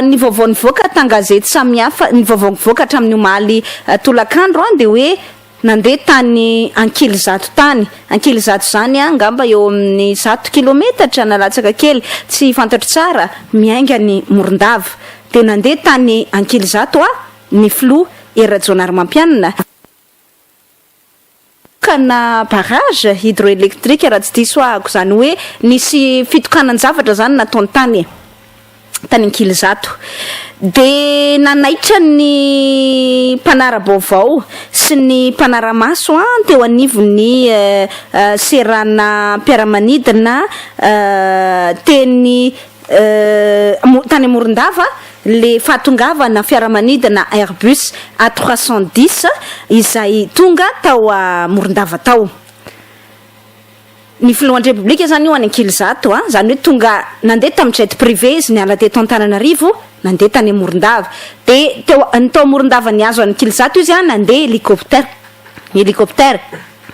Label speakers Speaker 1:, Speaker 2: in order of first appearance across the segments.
Speaker 1: Ny vaovao nivoaka tan-gazety samihafa, ny vaovao nivoaka hatramin'ny omaly tolakandro dia hoe nandeha tany Ankilizato tany. Ankilizato izany angamba eo amin'ny 100 kilometatra na latsaka kely, tsy fantatro tsara, miainga any Morondava. Dia nandeha tany Ankilizato ny filoha Hery Rajaonarimampianina. Tokana barrage hydroélectrique raha tsy diso ahako, izany hoe nisy fitokanan-javatra izany nataony tany e, tany Ankilizato. Dia nanaitra ny mpanara-baovao sy ny mpanara-maso teo anivon'ny seranam-piaramanidina teny tany Morondava le fahatongavana fiaramanidina Airbus A 310 izay tonga tao Morondava tao. Ny filohan'ny Repoblika izany io any Ankilizato a, izany hoe tonga nandeha tamin'ny jet privé izy niala teto Antananarivo nandeha tany Morondava. Dia teo ny tao Morondava nihazo an'Ankilizato izy a nandeha hélicoptère, hélicoptère.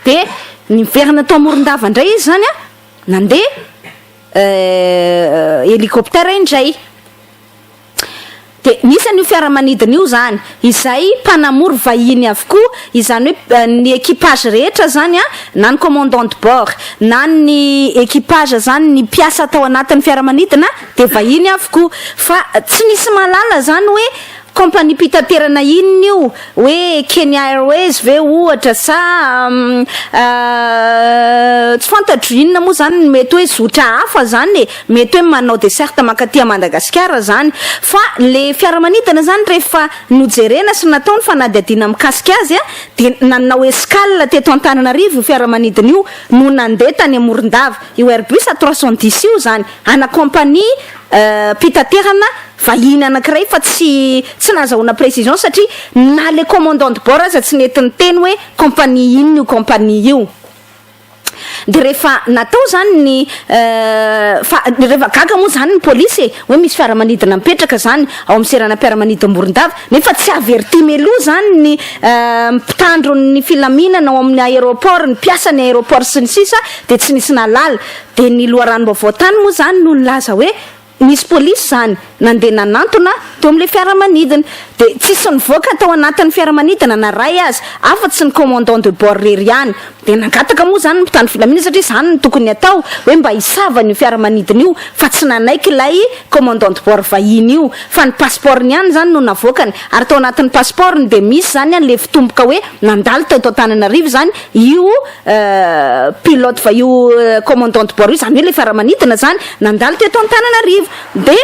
Speaker 1: Dia niverina tao Morondava indray izy izany a nandeha hélicoptère indray. Dia nisy an'io fiaramanidina io izany, izay mpanamory vahiny avokoa, izany hoe ny équipage rehetra izany an, na ny commandant de bord, na ny équipage izany, ny mpiasa tao anatin'ny fiaramanidina dia vahiny avokoa. Fa tsy nisy mahalala izany hoe Compagnie-pitaterana inona io? Hoe Kenya Airways ve ohatra sa tsy fantatro inona moa zany ny mety hoe zotra hafa zany e, mety hoe manao desserte mankaty à Madagasikara zany. Fa le fiaramanidina zany rehefa nojerena sy natao ny fanadihadiana mikasika azy dia nanao escale teto Antananarivo io fiaramanidina io no nandeha tany Morondava. Io Airbus A 310 io zany ana compagnie mpitaterana vahiny anankiray fa tsy tsy nahazahoana précision satria na le commandant de bord aza tsy nety niteny hoe compagnie inona io compagnie io. De rehefa natao zany ny fa rehefa gaga moa zany ny polisy e, hoe misy fiaramanidina mipetraka zany ao amin'ny seranam-piaramanidina Morondava nefa tsy averti mialoha zany ny mpitandro ny filaminana ao amin'ny aéroport, ny mpiasan'ny aéroport sy ny sisa de tsy nisy nahalala. De ny loharanom-baovao tany moa zany no nilaza hoe Nisy polisy izany nandeha nanantona teo amin'ilay fiaramanidina. Dia tsisy nivoaka tao anatin'ny fiaramanidina na iray aza, afa-tsy ny commandant de bord irery ihany. Dia nangataka moa izany ny mpitandro filaminana, satria izany no tokony hatao, hoe mba hisava an'io fiaramanidina io, fa tsy nanaiky ilay commandant de bord vahiny io. Fa ny passeport-ny ihany izany no navoakany. Ary tao anatin'ny passeport-ny dia misy izany an'ilay fitomboka hoe nandalo teto Antananarivo izany io pilote va io commandant de bord io, izany hoe ilay fiaramanidina izany nandalo teto Antananarivo. Dia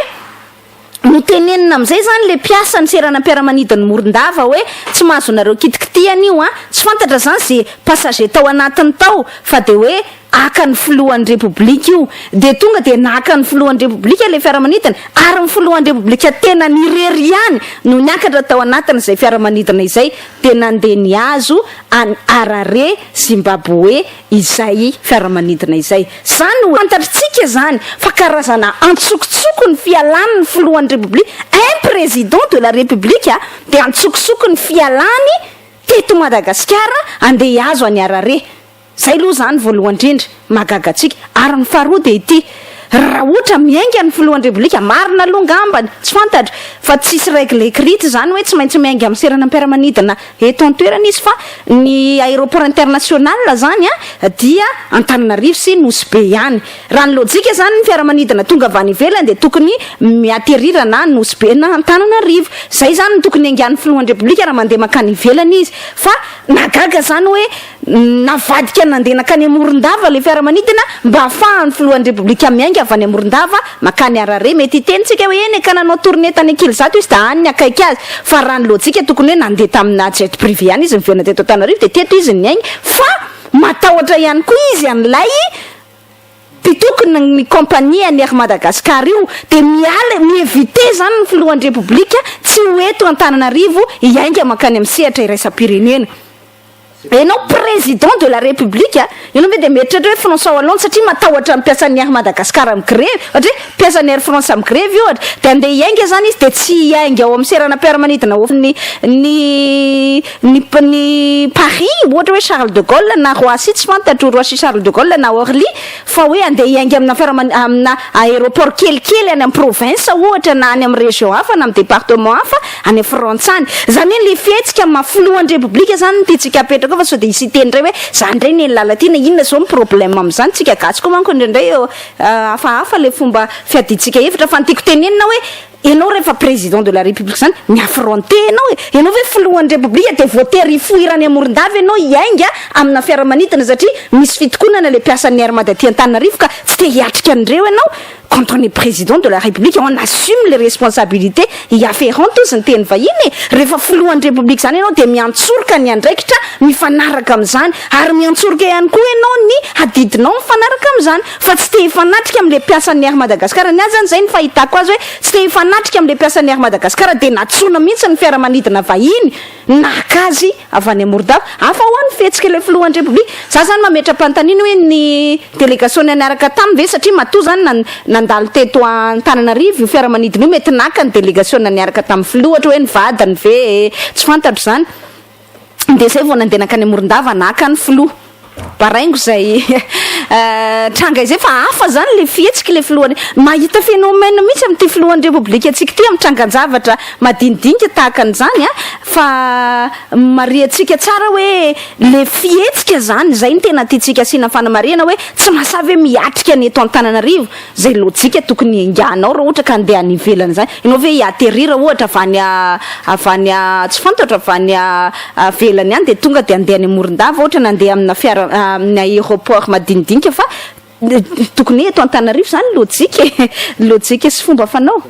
Speaker 1: notenenina amin'izay izany ilay mpiasan'ny seranam-piaramanidin'i Morondava hoe tsy mahazo nareo kitikitihana io an, tsy fantatra izany izay passager tao anatiny tao fa dia hoe haka ny filohan'ny Repoblika io. Dia tonga dia naka ny filohan'ny Repoblika ilay fiaramanidina ary ny filohan'ny Repoblika tenany irery ihany no niakatra tao anatin'izay fiaramanidina izay dia nandeha nihazo an'i Harare, Zimbabwe izay fiaramanidina izay. Izany hoe fantatritsika izany fa karazana antsokotsoko ny fialany ny filohan'ny Repoblika, un président de la République dia antsokosoko ny fialany teto Madagasikara andeha hihazo an'i Harare. Izay aloha izany voalohany indrindra mahagaga antsika. Ary ny faharoa dia ity, raha ohatra miainga ny filohan'ny Repoblika, marina aloha angambany, tsy fantatro, fa tsisy règle écrite izany hoe tsy maintsy miainga amin'ny seranam-piaramanidina eto an-toerana izy fa ny aéroport international izany dia Antananarivo sy Nosy Be ihany. Raha ny lojika izany ny fiaramanidina tonga avy any ivelany dia tokony mi-atterrir na Nosy Be na Antananarivo. Izay izany no tokony hiaingan'ny filohan'ny Repoblika raha mandeha mankany ivelany izy. Fa nahagaga izany hoe Navadika nandeha nankany Morondava ilay fiaramanidina mba hahafahan'ny filohan'ny Repoblika miainga avy any Morondava mankany Harare. Mety hiteny tsika hoe eny e ka nanao tournée tany Ankilizato izy dia any ny akaiky azy. Fa raha ny lojika tokony hoe nandeha tamina jet privé ihany izy niverina teto Antananarivo dia teto izy niainga. Fa matahotra ihany koa izy an'ilay mpitokona ny compagnie an'i Air Madagascar io dia miala, mi-eviter izany ny filohan'ny Repoblika tsy ho eto Antananarivo hiainga mankany amin'ny sehatra iraisam-pirenena. Ianao président de la République a, ianao ve dia mieritreritra hoe François Hollande satria matahotra ny mpiasan'ny Air Madagascar amin'ny grevy, ohatra hoe mpiasan'ny Air France amin'ny grevy ohatra, dia andeha hiainga izany izy dia tsy hiainga ao amin'ny seranam-piaramanidina ao ny ny ny ny Paris ohatra hoe Charles de Gaulle na Roissy tsy fantatro, Roissy Charles de Gaulle na Orly, fa hoe andeha hiainga amina fiaramani amina aéroport kelikely any amin'ny province ohatra na any amin'ny région hafa na amin'ny département hafa any Frantsa any. Izany hoe ilay fihetsika amin'ny maha filohan'ny Repoblika izany no tiantsika apetraka eo fa sao dia hisy hiteny indray hoe za indray Neny Lalatiana, inona izao ny problème amin'izany? Tsika gasy koa manko indraindray hafahafa ilay fomba fiadiantsika hevitra fa ny tiako tenenina hoe ianao rehefa président de la République izany mi-affronter ianao e! Ianao ve filohan'ny Repoblika dia voatery hifohira any Morondava ianao hiainga amina fiaramanidina satria misy fitokonana ilay mpiasan'ny Air Mad aty Antananarivo ka tsy te hiatrika an'ireo ianao? Quand on est président de la République, on assume les responsabilités y afférentes hozy ny teny vahiny e! Rehefa filohan'ny Repoblika izany ianao dia miantsoroka ny andraikitra mifanaraka amin'izany ary miantsoroka ihany koa ianao ny adidinao mifanaraka amin'izany fa tsy te hifanatrika amin'ilay mpiasan'ny Air Madagascar. Ny ahy izany izay ny fahitako azy hoe tsy te hifanatrika amin'ilay mpiasan'ny Air Madagascar dia nantsoina mihitsy ny fiaramanidina vahiny naka azy avy any Morondava. Hafa hoa ny fihetsik'ilay filohan'ny Repoblika. Za zany mametra-panontaniana hoe ny delegasiona niaraka taminy ve satria matoa zany nandalo teto Antananarivo io fiaramanidina io mety naka ny delegasiona niaraka tamin'ny filoha ohatra hoe ny vadiny ve e, tsy fantatro izany. Dia zay vao nandeha nankany Morondava naka ny filoha. Baraingo izay tranga izay fa hafa zany le fihetsiky le filohan'ny, mahita phénomène mihitsy amin'ity filohan'ny Repoblika antsika ity amin'ny trangan-javatra madinidinika tahaka an'izany a, fa marihantsika tsara hoe le fihetsika zany izay no tena tiantsika asiana fanamarihana hoe tsy mahasahy ve miatrika ny eto Antananarivo Zay lojika tokony hiainganao raha ohatra ka handeha any ivelany zany. Ianao ve hi-atterrir ohatra avy any avy any tsy fantatro avy any avelany any dia tonga dia handeha any Morondava ohatra na handeha amina fiara amin'ny aéroport madinidinika fa tokony hoe eto Antananarivo zany lojika e! Lojika sy fomba fanao.